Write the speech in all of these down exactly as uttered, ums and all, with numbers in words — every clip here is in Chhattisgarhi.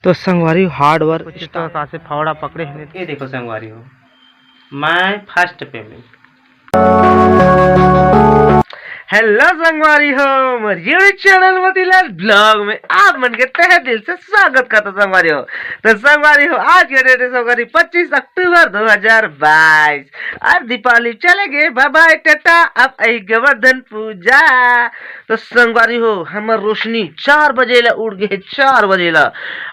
तो संगवारी, हार्ड वर्क कुछ तो start। कहाँ से फावड़ा पकड़े हैं। ये देखो संगवारी हो, माय फर्स्ट पेमेंट। हेलो संगवारी हो, मोर YouTube चैनल मोतीलाल ब्लॉग में आप मन के तहे दिल से स्वागत करता संगवारी हो। तो संगवारी हो, आज के डेट है संगवारी पच्चीस अक्टूबर दो हज़ार बाईस। अब दीपावली चले गे, बाय बाय टाटा, अब आई गोवर्धन पूजा। तो संगवारी हो, हमर रोशनी चार बजे ला उठ गे हे, चार बजे ला।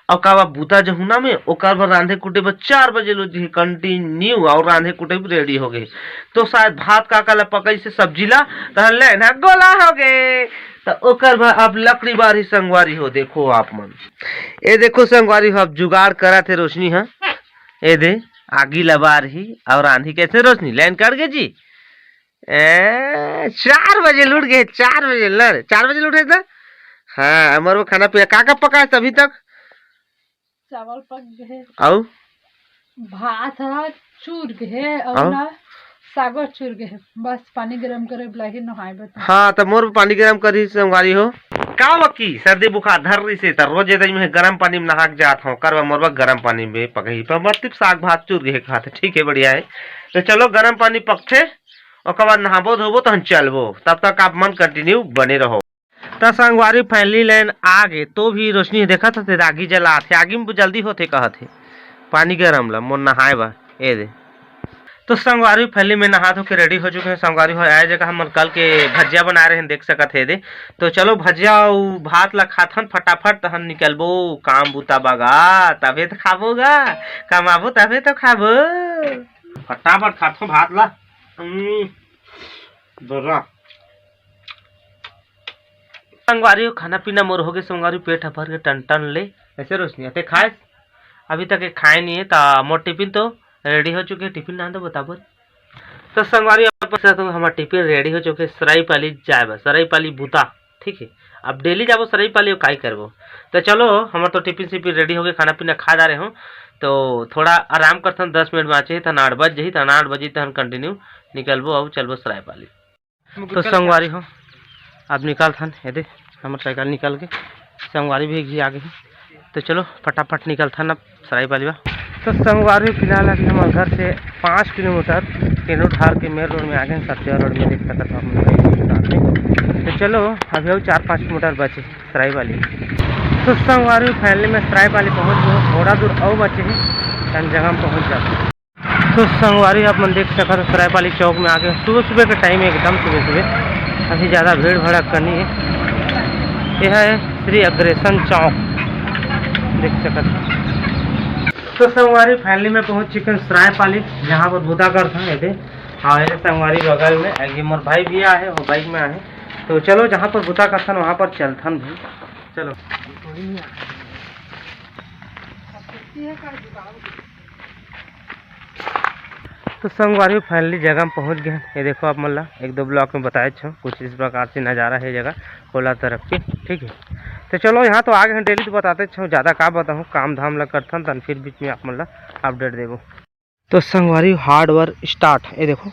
अउ का बा, बूता जहू ना में, ओकर बर रांधे कूटे बर चार बजे ला उठ गे हे कंटिन्यू, अउ रांधे कूटे भी रेडी हो गे। तो शायद भात काका ला पकाइस हे सब्जी ला, त लेना गोला हो गे। त ओकर बर अब लकड़ी बारही संगवारी हो, देखो आप मन। ए देखो संगवारी हो, अब जुगाड़ करत हे रोशनी ह। ए दे, आगी ला बारही अउ रांधही कैसे रोशनी, लाइन कट गे जी। ए, चार बजे ला उठ गे, चार बजे ला रे, चार बजे ला उठे त। हाँ, हमर वो खाना पीना का का पकाए अभी तक? चावल पक गे हे। अउ? भात ह चूर गे हे, अउ अउ? ना सागो चूर गे हे। बस पानी गरम करे बर लाही, नहाए बर। हाँ, त मोर पानी गरम करी संगवारी हो। का बा कि सर्दी बुखार धर रहिसे, त रोज ए दई में गरम पानी में नहा के जात हूँ। करवा मोर बर गरम पानी में पकही पर मतलब साग भात चूर गे हे खात हे, ठीक है, बढ़िया है। तो चलो गरम पानी पकथे, ओकर बाद नहाबो धोबो तहन चलबो। तब तक आप मन कंटिन्यू बने रहो। त संगवारी फाइनली लाइन आ गे, तो भी रोशनी देखत हथे, आगी जलात हे, आगी में जल्दी होथे कहत हे, पानी गरम ला मोर नहाए बर। ए दे, तो संगवारी फाइनली मैं नहा धो के रेडी हो चुके हैं। संगवारी हो, आए जगह हमन कल के भजिया बना रहे हैं, देख सकत हे दे। तो चलो भजिया अउ भात ला खाथन फटाफट, तहन निकलबो काम बूता बगा, तबे तो खाबो गा, कमाबो तबे तो खाबो। फटाफट खाथो भात ला। हम्म, बरा। संगवारी हो, खाना पीना मोर हो गे संगवारी, पेट ह भर के टन टन ले। ऐसे रोशनी, ते खाए? अभी तक ये खाए नहीं है, त मोर टिफिन तो रेडी हो चुके हे, टिफिन ना दो बताबर। तो संगवारी, आप से तो हमार टिफिन रेडी हो चुके हे, सरायपाली जाए बर, सरायपाली बूता, ठीक है। अब डेली जाबो सरायपाली, काई करबो। तो चलो, हमार तो टिफिन सिफिन रेडी हो गे, खाना पीना खा डारे हूँ, तो थोड़ा आराम करथन, दस मिनट बाँचे हे, तहन आठ बज जही, तहन आठ बजे तहन कंटिन्यू निकलबो अउ चलबो सरायपाली। तो संगवारी हो, अब निकलथन, ये दे, हमर साइकिल निकल के, संगवारी भी एक झी आ गे हे। तो चलो फटाफट निकलथन अब सरायपाली बा। तो संगवारी हो, फिलहाल अभी हमर घर से पाँच किलोमीटर केनू ढाल के मेन रोड में आ गे, सत्या रोड में देख सकत हो आप मन। तो चलो, अभी अउ चार पाँच किलोमीटर बचे सरायपाली। तो संगवारी हो, फाइनली मैं सरायपाली पहुँच गे हूँ, थोड़ा दूर अउ बचे हे, तहन जगह में पहुँच जाते। तो संगवारी, आप मन देख सकत हो, सरायपाली चौक में आ गे। सुबह सुबह के टाइम है, एकदम सुबह सुबह, अभी ज़्यादा भीड़ भड़क नहीं है। ये है श्री अग्रसेन चौक, देख सकत हो। तो संगवारी, फाइनली मैं पहुंच चुके हैं सरायपाली, जहां पर बूता करथन। ये दे, हाँ, ये संगवारी बगल में, ये मोर भाई भी आहे, वो बाइक में आहे। तो चलो, जहां पर बूता करथन, वहां पर चलथन भाई। चलो। तो संगवारी, फाइनली जगह में पहुंच गए हैं। ये देखो, आप मन ला एक दो ब्लॉग में बताए छो, कुछ इस प्रकार से नज़ारा है जगह कोला तरफ के, ठीक है। तो चलो, यहाँ तो आ गए हैं, डेली तो बताते छो, ज़्यादा का बताऊँ, काम धाम ला करथन, तहन फिर बीच में आप मन ला अपडेट देबो। तो संगवारी, हार्ड वर्क स्टार्ट। ये देखो,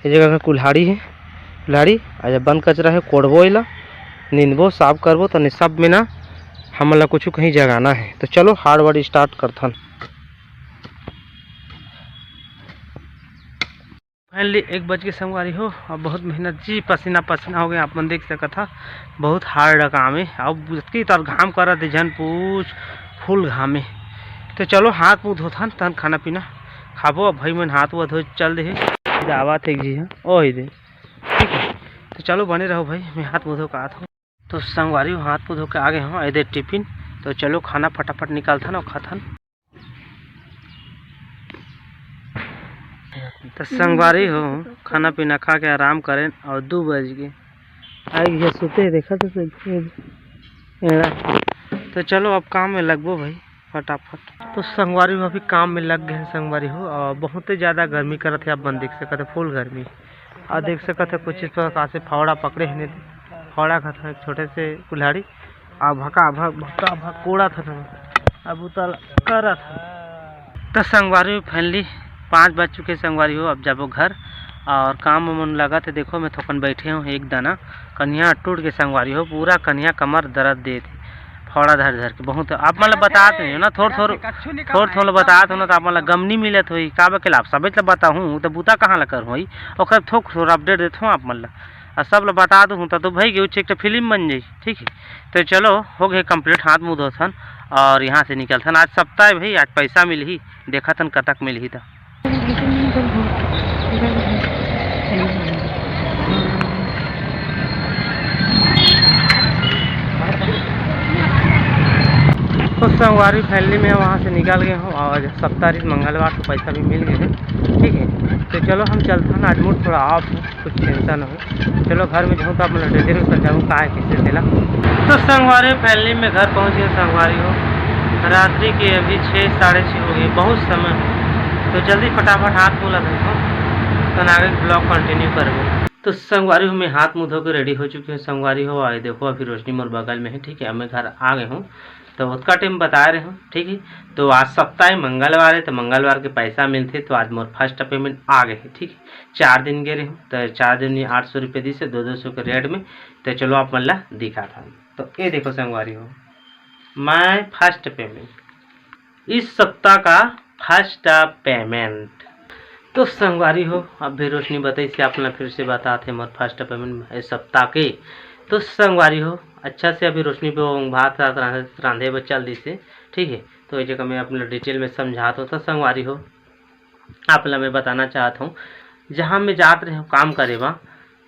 ये जगह में कुल्हाड़ी है, कुल्हाड़ी, अउ जब बन कचरा है, कोड़बो एला, नींदबो, साफ करबो, तो सब में ना हमन ला कुछ कहीं जगाना है। तो चलो, हार्ड वर्क स्टार्ट करथन। फाइनली एक बज के संगवारी हो, अब बहुत मेहनत जी, पसीना पसीना हो गए, आप मन देख सकत हा, बहुत हार्ड काम है। अब जतकी तर घाम करत है, जन पूछ, फुल घाम है। तो चलो, हाथ मुंह धोथन, तहन खाना पीना खाबो। अब भाई मन हाथ मुंह धो चल दे हे, आवत है जी, हाँ, ओ ही दे, ठीक है। तो चलो, बने रहो भाई, मैं हाथ मुंह धो के आत हूँ। तो संगवारी हो, हाथ मुंह धो के आ गए हो, ये दे टिफिन। तो चलो, खाना फटाफट निकालथन अउ खाथन। तो संगवारी हो, खाना पीना खा के आराम करें अउ दू बज गे। आई गया सुते, देखा तो सब एड़ा। तो चलो, अब काम में लगबो भाई फटाफट। तो संगवारी हो, अभी काम में लग गए हैं संगवारी हो, अउ बहुत ही ज़्यादा गर्मी करत है, आप मन देख सकत है, फुल गर्मी। अउ देख सकत है, कुछ इस प्रकार से फावड़ा पकड़े हैं, फावड़ा का था एक छोटे से कुल्हाड़ी, अउ भका भक, भका भक कोड़त हन, अब उतल करत हन। तो संगवारी हो, फाइनली पाँच बज चुके संगवारी हो, अब जाबो घर। अउ काम मन लगत है, देखो मैं थोकन बैठे हूँ, एक दाना कनिहा टूट के संगवारी हो, पूरा कनिहा कमर दर्द देत है। फड़ा धर धर के बहुत आप मन ल बतात नहीं हो ना, थोर थोर, थोर थोर ल बतात हो ना, तो आप मन ल गम नहीं मिलत होही। का बकेला आप सबेच ल बताहूँ, तो बूता कहाँ ल करहूँ? ओकर थोक थोर अपडेट देथों आप मन ल, अउ सब ल बता दूँ, तो, तो भाई के उच्च एक ठो फिल्म बन जाही, ठीक है। तो चलो, हो गए कंप्लीट, हाथ मुँह धोथन और यहाँ से निकलथन। आज सप्ताह है भाई, आज पैसा मिलही, देखथन कतक मिलही तो। तो संगवारी, फाइनली मैं वहाँ से निकल गए हूँ और सप्ताह मंगलवार को पैसा भी मिल गए हैं, ठीक है। तो चलो हम चलथन, आज मूड थोड़ा ऑफ है, कुछ टेंशन हो। चलो घर में जाऊँ तो आप मन ल detail में समझाऊँ का है, किससे मिला। तो संगवारी, फाइनली मैं घर पहुँच गया संगवारी हो। रात्रि के अभी छः, साढ़े छः हो गए, बहुत समय हो। तो जल्दी फटाफट हाथ मुँह ला धोथों, तो आगे ब्लॉग कंटिन्यू करबो। तो संगवारी हो, मैं हाथ मुँह धो के रेडी हो चुके हूँ संगवारी हो। आए देखो, अभी रोशनी मोर बगल में है, ठीक है। अब मैं घर आ गए हूँ, तो ओतका टाइम बताए रहे हूँ, ठीक है। तो आज सप्ताह है, मंगलवार है, तो मंगलवार के पैसा मिलथे, तो आज मोर फर्स्ट पेमेंट आ गए है, ठीक है। चार दिन गए रहे हूँ, तो चार दिन में आठ सौ रुपये दिस हे, दो दो सौ के रेट में। तो चलो आप मन ला दिखाथन। तो ये देखो संगवारी हो, मैं फर्स्ट पेमेंट, इस सप्ताह का फर्स्ट पेमेंट। तो संगवारी हो, अभी रोशनी बताइस हे, आप मन ला फिर से बताथे मोर फर्स्ट पेमेंट इस सप्ताह के। तो संगवारी हो, अच्छा से अभी रोशनी पे वो भात रात रांधे, रांधे बर चल दिस हे, ठीक है। तो ये जगह मैं आप मन ला detail में समझात हूँ। तो संगवारी हो, आप ला मैं बताना चाहत हूँ, जहाँ मैं जात रहे हूँ काम करे बर,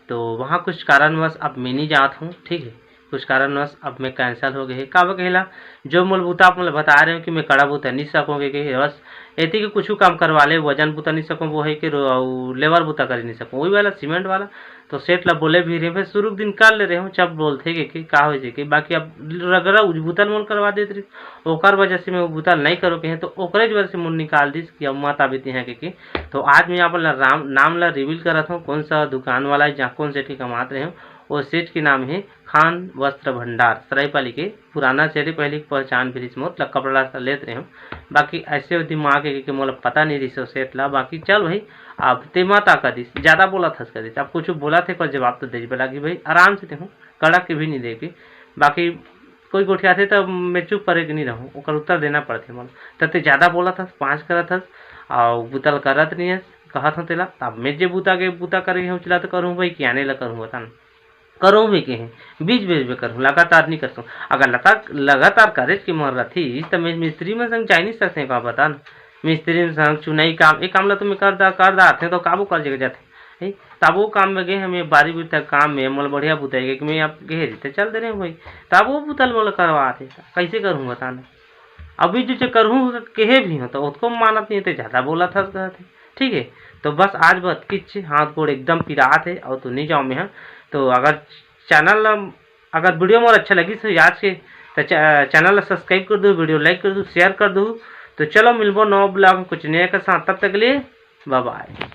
तो वहाँ कुछ कारणवश अब मैं नहीं जात हूँ, ठीक है। कुछ कारणवश अब मैं cancel हो गए है। काबर कहेला, जो मोल बूता आप मन ल बता रहे हूँ कि मैं कड़ा बूता नहीं सकूँ के, के बस एती के कुछ काम करवा ले, वजन बूता नहीं सकूँ, वो है कि रो-, अउ लेबर बूता कर नहीं सकूँ, वही वाला सीमेंट वाला। तो सेठ ला बोले भी रहे, फिर शुरू के दिन कर ले रहे हूँ, जब बोलथे के, के का हो जे के, बाकी अब रगड़ा उज बूता ल मोल करवा देत रही, ओकर वजह से मैं वो बूता ल नहीं करो के हैं, तो ओकरे वजह से मोल निकाल दिस कि अब मत आबे तिहाँ के, के। तो आज मैं आप ला राम, नाम ला रिवील करत हूँ, कौन सा दुकान वाला है, जहाँ कौन सेठ के कमात रहे हूँ, वो सेठ के नाम है खान वस्त्र भंडार सरायपाली के। पुराना सेठ, पहले की पहचान भी रिस मोर, कपड़ा ला लेत रहे हूँ, बाकी ऐसे वो दिमाग है कि मोला पता नहीं रिस वो सेठ ला। बाकी चल भाई, अब ते मत आ कर दिस, ज़्यादा बोला थस कर दिस, अब कुछ बोला थे, कोई जवाब तो दे लागी भाई, आराम से ते हूँ, कड़क के भी नहीं देगी। बाकी कोई गोठियाथे त मैं चुप करे के नहीं रहूँ, ओकर उत्तर देना पड़थे मोला। त ते ज़्यादा बोलत हस, पाँच करत हस, अउ बूता ल करत नहीं हस, कहत हूँ तेला। अब मैं जे बूता के बूता करे हूँ, चिल्ला तो करूँ भाई, कि आने ला करूँ, बता ना। करूँ भी के हैं, बीच बीच में करूँ, लगातार नहीं करता हूँ। अगर लता-, लगातार करे के मन रथिस, त मैं मिस्त्री मन संग जाए नहीं सकते का, बता ना। मिस्त्री मन संग चुनाई काम, एक काम ला तो मैं कर दा, कर दा आथे, तो काबू कर जगह जाथे। है, तब वो काम में गए, हमें बारी बुता काम में मोला बढ़िया बुता है कि मैं आप गए रही, तो चल दे रहे हैं भाई। तब वो बुता ल मोला करवा थे, कैसे करूँ बता ना। अभी जो, जो करूँ कहे भी हो, तो उसको मानत नहीं थे, ज़्यादा बोला था, कहते, ठीक है। तो बस आज बात किच हाथ गोड़ एकदम पिरात है, और तो नहीं जाओ मैं, हाँ। तो अगर चैनल, अगर वीडियो मोर अच्छा लगी तो आज के, तो च-, चैनल ला सब्सक्राइब कर दो, वीडियो लाइक कर दो, शेयर कर दो। तो चलो मिलबो नवा ब्लॉग में कुछ नया के साथ, तब तक के लिए बाय बाय।